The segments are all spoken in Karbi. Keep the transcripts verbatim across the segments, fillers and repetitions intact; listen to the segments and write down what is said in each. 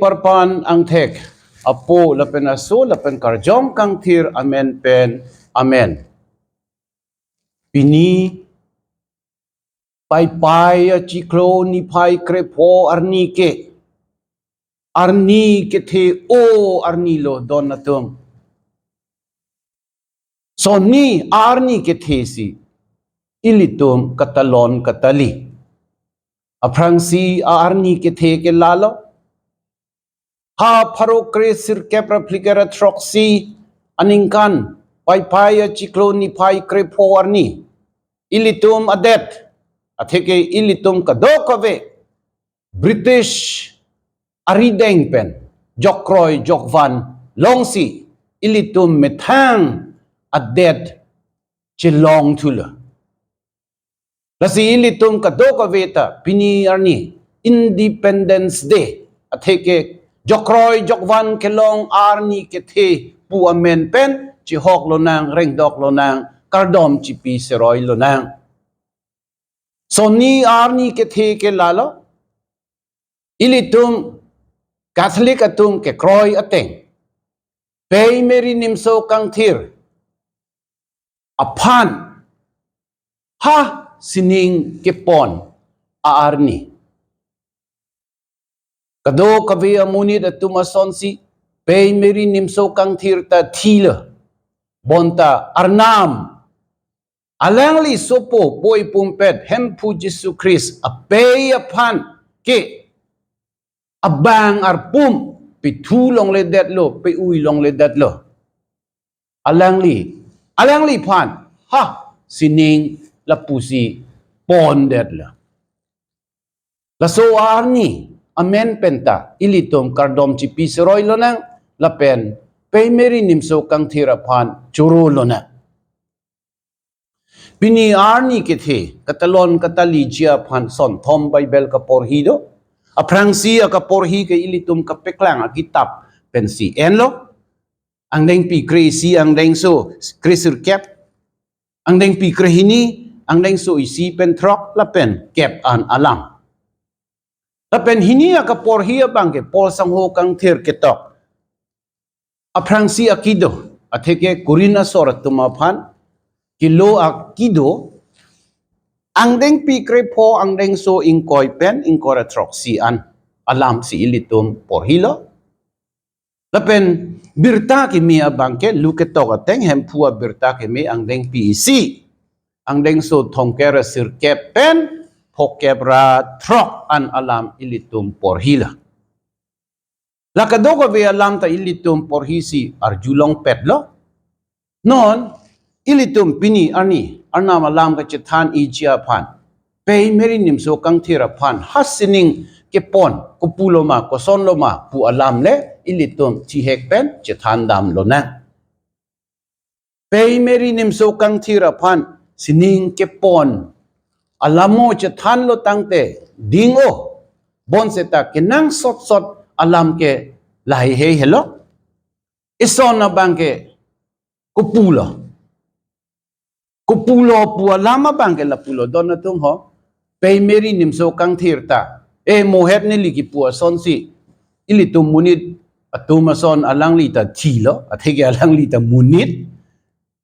Parpan angthek, Apo lapen Aso lapen Karjong Kangthir amen pen. Amen. Pini Paipai achiklo niphai krepho arni ke, arni kethe o arni lo don atum. Sonni arni kethe si ilitum katalon katali. Aphrangsi arni kethe ke lalo. Ha pharo kre sirkep ra phlikep ra throksi aningkan Paipai achiklo niphai krepho arni, ilitum adet, atheke ilitum kadokave British arideng pen jokroi jokvan longsi ilitum methang adet chelong thulo. Lasi ilitum kadokave ta pini arni Independence Day, atheke jokroi jokvan kelong arni kethe pu amen pen chihok lonang, rengdok lonang, kardom chipi seroi lonang. Sonni arni kethe ke lalo, ilitum Catholic atum kekroi ateng Pei Mary Nimso Kangthir aphan ha sining kepon a-arni. Kadokave amonit atum asonsi Pei Mary Nimso Kangthir ta thilo. Bonta Arnam alangli sopo poi pumpet Hemphu Jisu Christ apei aphan ke abang arpum pithu longledetlo, pe-ui longledetlo. Alangli, alangliphan ha sining lapusi pondetlo. Laso arni amen penta ilitum kardom chipi seroi lonang lapen Pei Mary Nimso Kangthir aphan choro lonang. Pini arni kethe katalon kataliji aphan sonthom Bible kaporhi do. Aphrangsi akaporhi ke ilitum kapeklang akitap pensi enlo. Angdengpi kre-isi angdengso kre-sirkep, angdengpi krehini angdengso isi pen throk lapen kep an alam. Lapen hini akaporhi abangke Paul Sangho Kangthir ketok. Aphrangsi akido, atheke Korinth asor atum aphan kelo akido, angdengpi krepho angdengso ingkoi pen ingkoi ra throksi an alamsi ilitum porhilo. Lapen birta kimi abangke Luke ketok ateng Hemphu abirta kimi angdengpi isi, angdengso thomkep ra sirkep pen phokep ra throk an alam ilitum porhilo. La kadokave alam ta ilitum porhisi arjulongpetlo. Non ilitum pini arni Arnam alam kachethan iji aphan Pei Mary Nimso Kangthir aphan ha sining kepon kopulo ma, koson lo ma pu alam le ilitum thihek pen chethan dam lonang. Pei Mary Nimso Kangthir aphan sining kepon alamo chethanlo tangte ding-o, bonseta kenangsot sot alam ke lahei hei helo. Ison abangke kopulo. Kopulo pu alam abangke lapulo don atum ho. Pei Mary Nimso Kangthir ta, e mohet neli kipu asonsi ilitum monit atum ason alangli ta thilo, atheke alangli ta monit.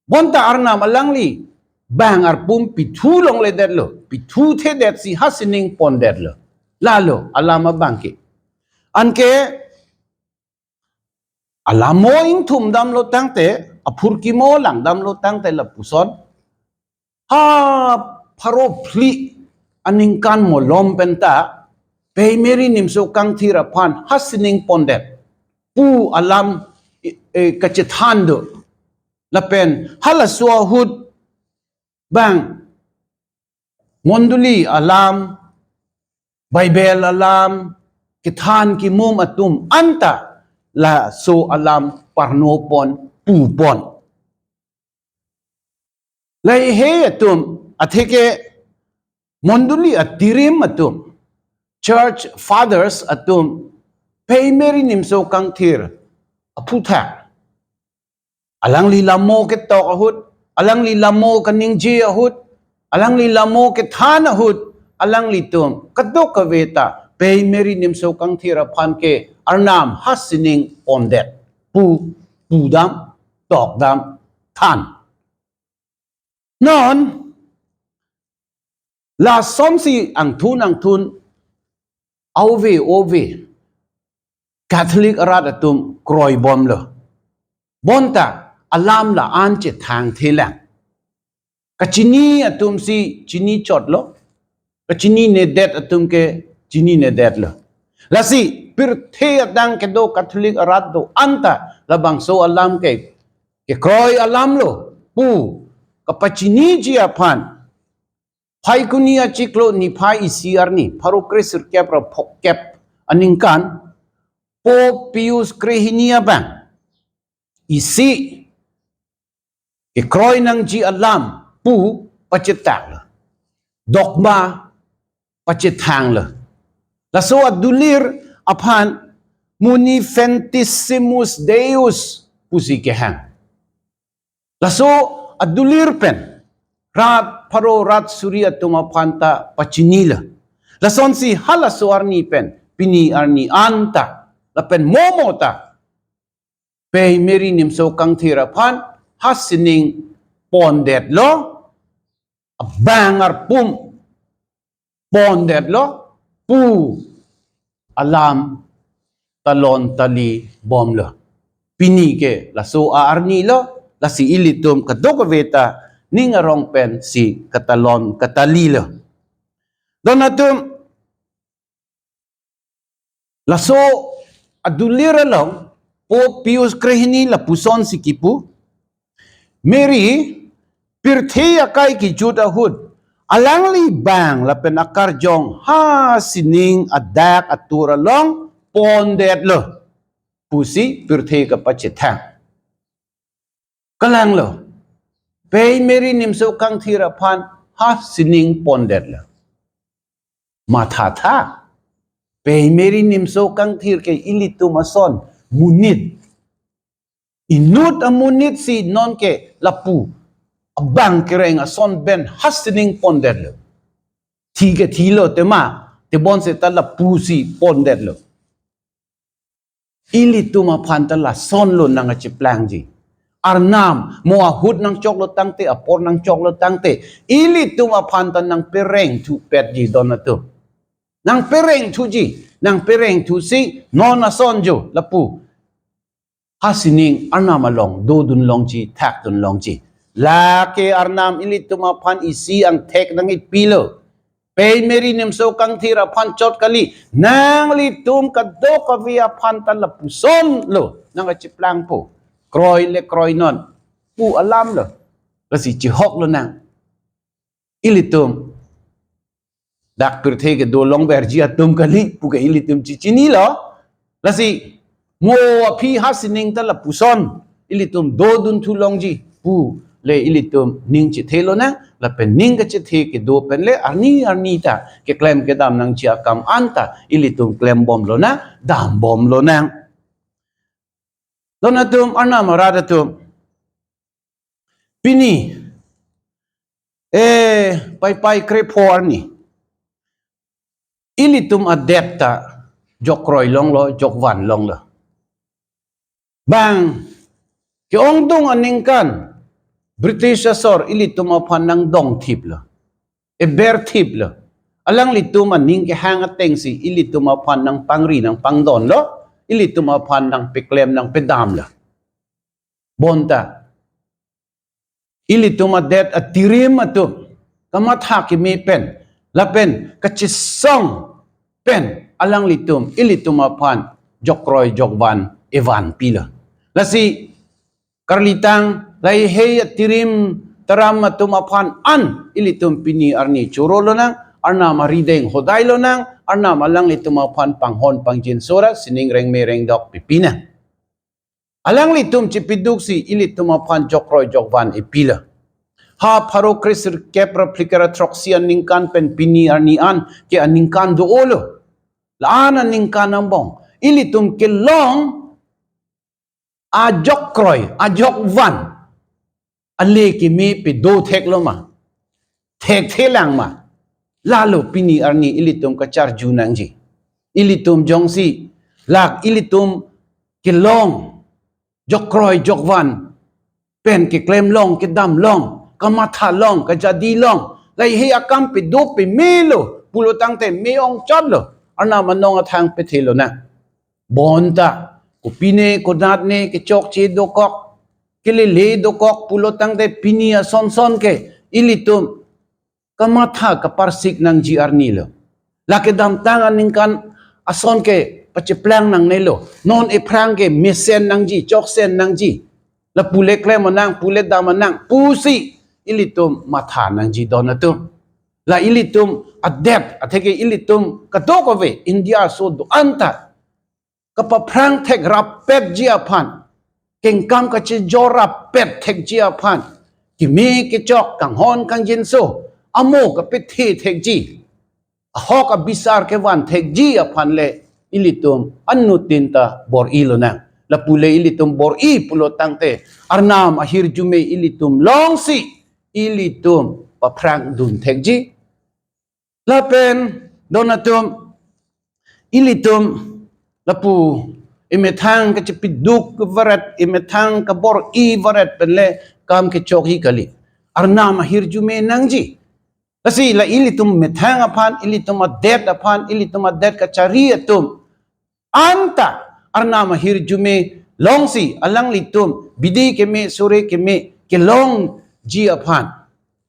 Bonta Arnam alangli bang arpum pithu longledetlo, pithu thedetsi ha sining pondetlo. Lalo alam abangke. Anke alamo ingthum damlo tangte, aphurkimo lang damlo tangte lapuson, ha pharo phli aningkan malom penta Pei Mary Nimso Kangthir aphan ha sining pondet pu alam, eh, eh, kachethan do. Lapen halaso ahut bang mondoli alam, Bible alam, kethan kimum atum anta laso alam parnopon pupon. Lahei atum, atheke mondoli atirim atum, church fathers atum, Pei Mary Nimso Kangthir aphuthak alangli lamo ketok ahut, alangli lamo kaningje ahut, alangli lamo kethan ahut, alanglitum kadokave ta Pei Mary Nimso Kangthir aphan ke Arnam ha sining pondet pu, pudam, tokdam, than. Non, lasonsi angthun angthun, ove ove Catholic arat atum kroibomlo. Bonta alam la-an chethangthelang. Kachini atumsi chinichotlo. Kachininedet atum ke chininedetlo. Lasi pirthe adang kedo Catholic arat do-anta labangso alam ke kekroi alamlo pu kapachiniji aphan Phaikuni achiklo niphai isi arni, pharo kresirkep ra phokep aningkan, Pope Pius Krehini abang isi kekroi nangji alam pu pachetaklo. Dogma pachethanglo. Laso adulir aphan Munificentissimus Deus pusi kehang. Laso adulir pen rat pharo rat suri atum aphan ta pachinilo. Lasonsi halaso arni pen pini arni anta lapen momo ta Pei Mary Nimso Kangthir aphan ha sining pondetlo, abang arpum pondetlo pu alam talon tali bomlo. Pini ke laso a-arnilo, lasi ilitum kadokave ta ning arong pensi katalon katalilo. Don atum, laso adulir along Pope Pius Krehini lapusonsi kipu, Mary pirthe akai kijut ahut alangli bang lapen akarjong ha sining adak atur along pondetlo pusi pirthe kapachethang. Kalanglo, Pei Mary Nimso Kangthir aphan ha sining pondetlo. Mathatha, Pei Mary Nimso Kangthir ke ilitum ason monit. Inut amonitsi nonke lapu abang kereng ason pen ha sining pondetlo. Thi ke thilo tema, tebonseta lapusi pondetlo. Ilitum aphan ta lasonlo nangkacheplangji. Arnam mo ahut nangchoklo tangte, apor nangchoklo tangte, ilitum aphan ta nangperengthupetji don atum. Nangperengthuji, nangperengthusi non ason jo lapu ha sining Arnam along dodun longji, thakdun longji. Lake Arnam ilitum aphan isi angthek nangkepilo. Pei Mary Nimso Kangthir aphan chot kali, nanglitum kadokave aphan ta lapusonlo nangkacheplangpo. Kroi le kroinon pu alamlo. Lasi chihoklo nang. Ilitum dak pirthe kedo longverji atum kali puke ilitum chichinilo. Lasi mo aphi ha sining ta lapuson ilitum dodunthu longji pu le ilitum ning chethelo nang, lapen ning kachethe kedo pen le arni arni ta keklem kedam nangji akam anta ilitum klembomlo nang, dambomlo nang. Don atum, Arnam arat atum, pini, eh, Paipai krepho arni, ilitum adet ta jokroi longlo, jokvan longlo. Bang ke-ongdung aningkan British asor ilitum aphan nangdongthiplo, eberthiplo. Alanglitum aning kehang atengsi ilitum aphan nangpangri nangpangdonlo, ilitum aphan nangpeklem nangpedamlo. Bonta ilitum adet atirim atum kamatha keme pen lapen kachesong pen alanglitum ilitum aphan jokroi jokvan evanpilo. Lasi karlitang lahei atirim taram atum aphan an ilitum pini arni chorolo nang, Arnam arideng hodailo nang, Arnam alanglitum aphan panghon pangjinso ra sining rengme rengdok pipi nang. Alanglitum chipiduksi ilitum aphan jokroi jokvan epilo. Ha pharo kresirkep ra phlikra throksi aningkan pen pini arni an ke aningkan do-olo. La-an aningkan angbong ilitum kelong ajokroi ajokvan ale keme pedo thekloma, thekthelang ma? Lalo pini arni ilitum kacharju nangji. Ilitum jongsi Lake ilitum kelong, jokroi jokvan pen keklem long, kedam long, kamatha long, kajadi long, lahei akam pedo pemelo pulo tangte me-ongchotlo, Arnam anong athang pethe lonang. Bonta kopine konatne kechokche dokok, kelele dokok pulo tangte pini asonson ke ilitum kamatha kaparsik nangji arni lo. Lake kedamtang aningkan ason ke pacheplang nangnelo. Non ephrang ke mesen nangji, choksen nangji. La pule klem nang, pule dam nang pusi ilitum matha nangji don atum. La ilitum adet, atheke ilitum kadokave India aso do-an ta kapaphrang thek rappetji aphan, kengkam kachejor rappet thekji aphan, keme kechok, kanghon kangjinso amo kapethe thekji, ahok abisar kevan thekji aphan le ilitum anuttin ta bor-i lonang. Lapu le ilitum bor-i pulo tangte Arnam ahirjume ilitum longsi ilitum paphrang dun thekji. Lapen don atum, ilitum lapu emethang kachepiduk varet, emethang kabor-i varet pen le kam kechokji kali. Arnam ahirjume nangji. Lasi la ilitum methang aphan, ilitum adet aphan, ilitum adet kachari atum anta Arnam ahirjume longsi alanglitum bidi keme, sore keme kelongji aphan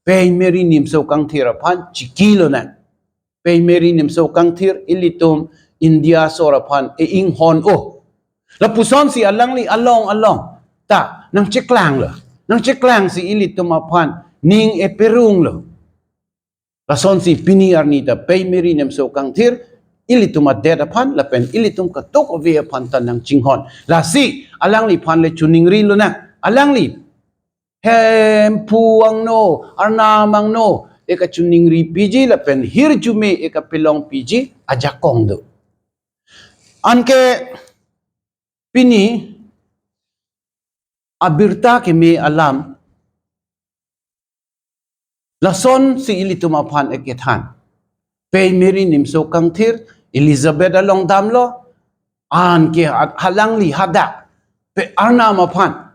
Pei Mary Nimso Kangthir aphan chiki lonang. Pei Mary Nimso Kangthir ilitum India asor aphan e-inghon-o. Lapusonsi alangli along along ta nangcheklanglo. Nangcheklangsi ilitum aphan ning eperunglo. Lasonsi pini arni ta Pei Mary Nimso Kangthir ilitum adet aphan lapen ilitum kadokave aphan ta nangchinghon. Lasi alangliphan le choningri lonang. Alangli Hemphu angno, Arnam angno, ekachoningri piji lapen hirjume ekapelong piji ajakong do. Anke pini abirta keme alam lasonsi ilitum aphan ekethan. Pei Mary Nimso Kangthir, Elizabeth along damlo, anke ha-, halangli hadak pe Arnam aphan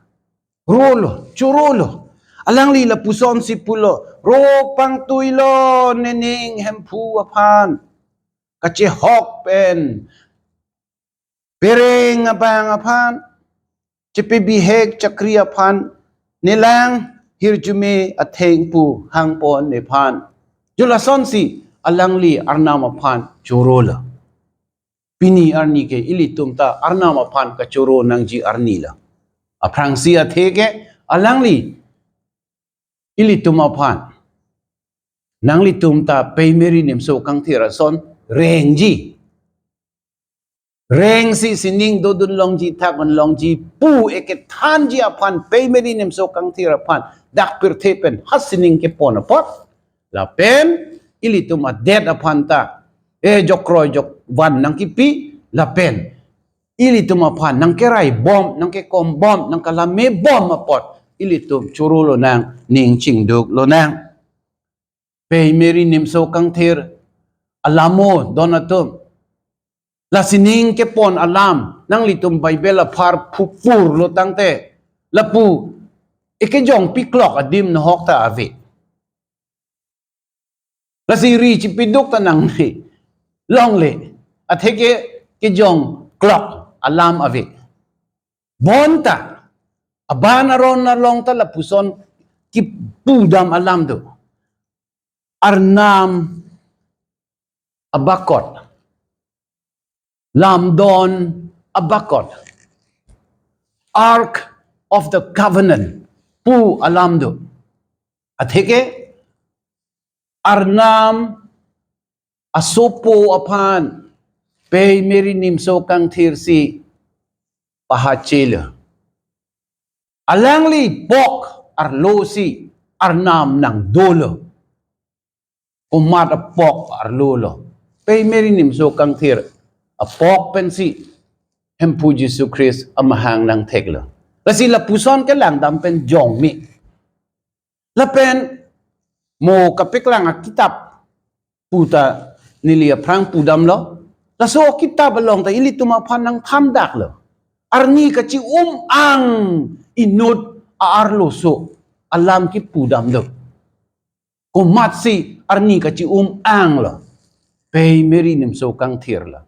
rolo, chorolo. Alangli lapusonsi pulo, ro pangtuilo nening Hemphu aphan, kachehok pen pereng abang aphan, chepebihek chakri aphan, nelang hirjume athengpo hangpon nephan. Jo lasonsi alangli Arnam aphan chorolo. Pini arni ke ilitum ta Arnam aphan kachoro nangji arni lo. Aphrangsi atheke alangli ilitum aphan, nanglitum ta Pei Mary Nimso Kangthir ason rengji. Rengsi sining dodun longji, thakdun longji pu ekethanji aphan Pei Mary Nimso Kangthir aphan dak pirthe pen ha sining kepon apot, lapen ilitum adet aphan ta e jokroi jokvan nangkipi, lapen ilitum aphan nangkerai bom, nangkekom bom, nangkalame bom apot ilitum choro lonang, ning chingduk lonang. Pei Mary Nimso Kangthir alam-o don atum. La sining kepon alam nanglitum Bible aphar phupurlo tangte, lapu ekejong piklok adim nohok ta ave. Lasi ri chipiduk ta nangne longle, atheke kejong klok alam ave. Bonta aban aron along ta lapuson kipudam alam do. Arnam abakot, lamdon abakot, Ark of the Covenant pu alam do. Atheke Arnam asopo aphan Pei Mary Nimso Kangthir si pahachelo. Alangli pok arlosi Arnam nangdolo. Komat apok arlo lo? Pei Mary Nimso Kangthir apok pensi Hemphu Jisu Christ amahang nangtheklo. Lasi lapuson kelangdam pen jongme. Lapen mo kapeklang akitap puta neli aphrang pudamlo. Laso kitap along ta ilitum aphan nangthandaklo. Arni kachi-um ang inut a-arloso alam kipudam do. Komatsi arni kachi-um anglo? Pei Meri nimso kangthir lo.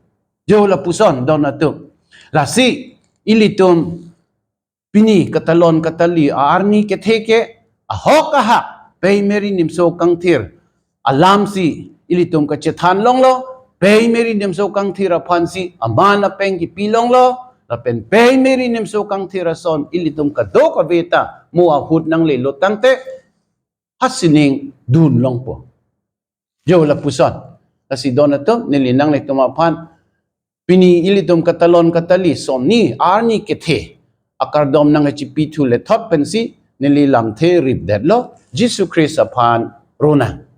Jo lapuson don atum. Lasi ilitum pini katalon katali arni kethe ke ahok ahak Pei Meri nimso kangthir alamsi ilitum kachethan longlo. Pei Meri nimso kangthir aphansi aman apeng kipi longlo. Lapen Pei Meri nimso kangthir ason ilitum kadokave ta mo ahut nanglelo tangte ha sining dun longpo. Jo lapuson. Lasi don atum, neli nanglitum aphan pini ilitum katalon katali somni arni kethe akardom nangchipithu lethot pensi neli lamthe ripdetlo. Jisu Christ aphan ronang.